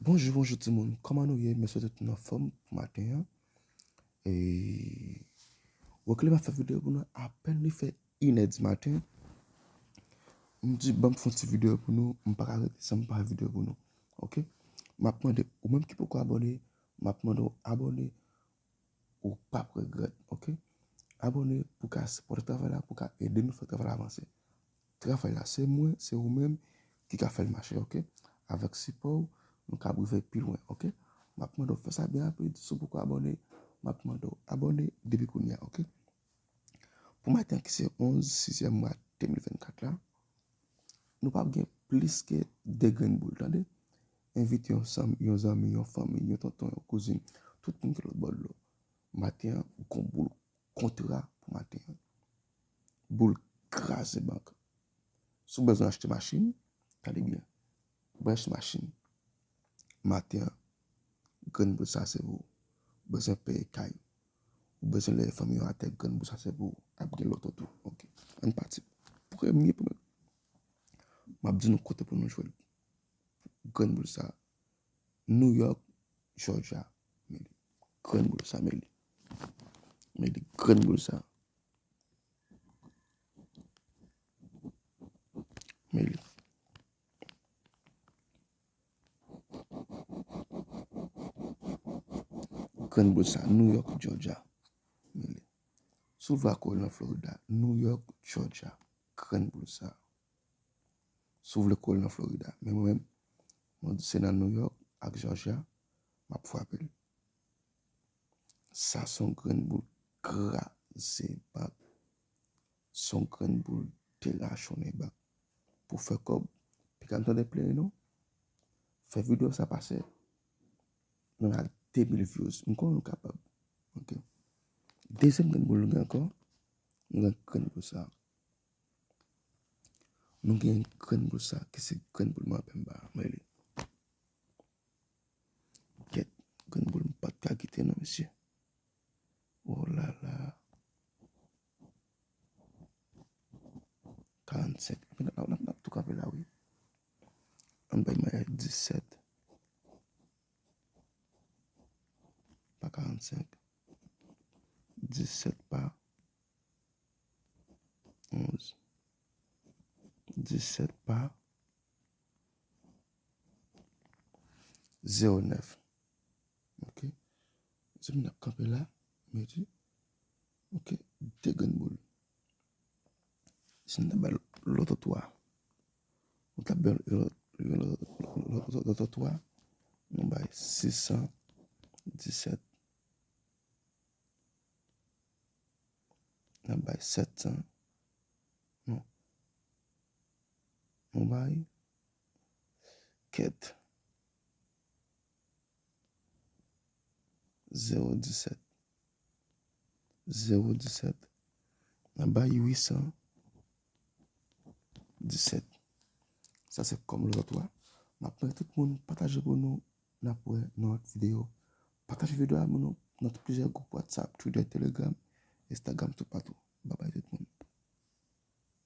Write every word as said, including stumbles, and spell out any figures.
Bonjou, bonjou timoun. Kòman nou ye? M swete tout nou anfòm pou maten an. E, w wè ke lè m ap fè videyo pou nou, apèn li fè inè di maten, m di, "Ban m fè yon ti videyo pou nou." M pa ka rete san m pa fè videyo pou nou. Oke? M ap mande, ou menm ki poko abòne, m ap mande w abòne, ou p ap regrèt, oke? Abòne pou ka sipòte travay la, pou ka ede nou fè travay la avanse. Travay la, se mwen, se ou menm ki ka fè l mache, oke? Avèk sipò w, nou ka rive pi lwen, oke? M ap mande w fè sa byen rapid, si w poko abòne, m ap mande w abòne depi kounye a, oke? Pou maten an ki se onz sizyèm mwa de mil vennkat la, nou p ap gen plis ke de grenn boul, tande? Envite yon zanmi, yon zanmi, yon fanmi, yon tonton, yon kouzin, tout moun ki lòt bò dlo. Maten an, ou gon boul kontra pou maten an. Boul kraze bank. Si w bezwen achte machin, tande byen. Ou bezwen achte machin. Maten an, grenn boul sa se pou ou. Ou bezwen peye kay. Ou bezwen leve fanmi w atè, grenn boul sa se pou ou. Ap gen loto tou. Oke. Ann pati. Premye, premye. M ap di nou kote pou nou jwe l. Grenn boul sa. New York, Georgia. Men li. Grenn boul sa, men li. Men li, grenn boul sa. Men li. Grenn boul sa, New York, Georgia. Men li. Si w vle al kole nan Florida, New York, Georgia. Grenn boul sa. Si w vle kole nan Florida. Men mwen menm, mwen di se nan New York ak Georgia, m ap frape l. Sa se yon grenn boul kraze bank. Se yon grenn boul derachonnen bank. Pou fè kòb, piga m tande plere non. Fè videyo sa pase nan de mil views. M konnen nou kapab. Oke. Dezyèm grenn boul nou gen ankò. Nou gen grenn boul sa. Nou gen grenn boul sa, ki se grenn boul mwen pèmba. Men li. Kèt, grenn boul m pa t ka kite non, mesye. Oh la la. Karannsenk. N ap, n ap, n ap tou kanpe la, wi. Ann bay mwen disèt. Pa karannsenk. Disèt pa onz. Disèt pa zewo nèf. Oke. Se moun ap kanpe la, mete. Oke, de grenn boul. Si n ta bay loto twa. Nou ta bay loto twa. Nou bay sis san disèt. N ap bay sèt san. Non. Nou bay kèt. Zewo disèt. Zewo disèt. N ap bay uit san disèt. Sa se kòm loto twa. M ap mande tout moun pataje pou nou. N ap wè nan lòt videyo. Pataje videyo a pou nou nan plizyè gwoup WhatsApp, Twitter, Telegram, Instagram, toupatou. Babay tout moun.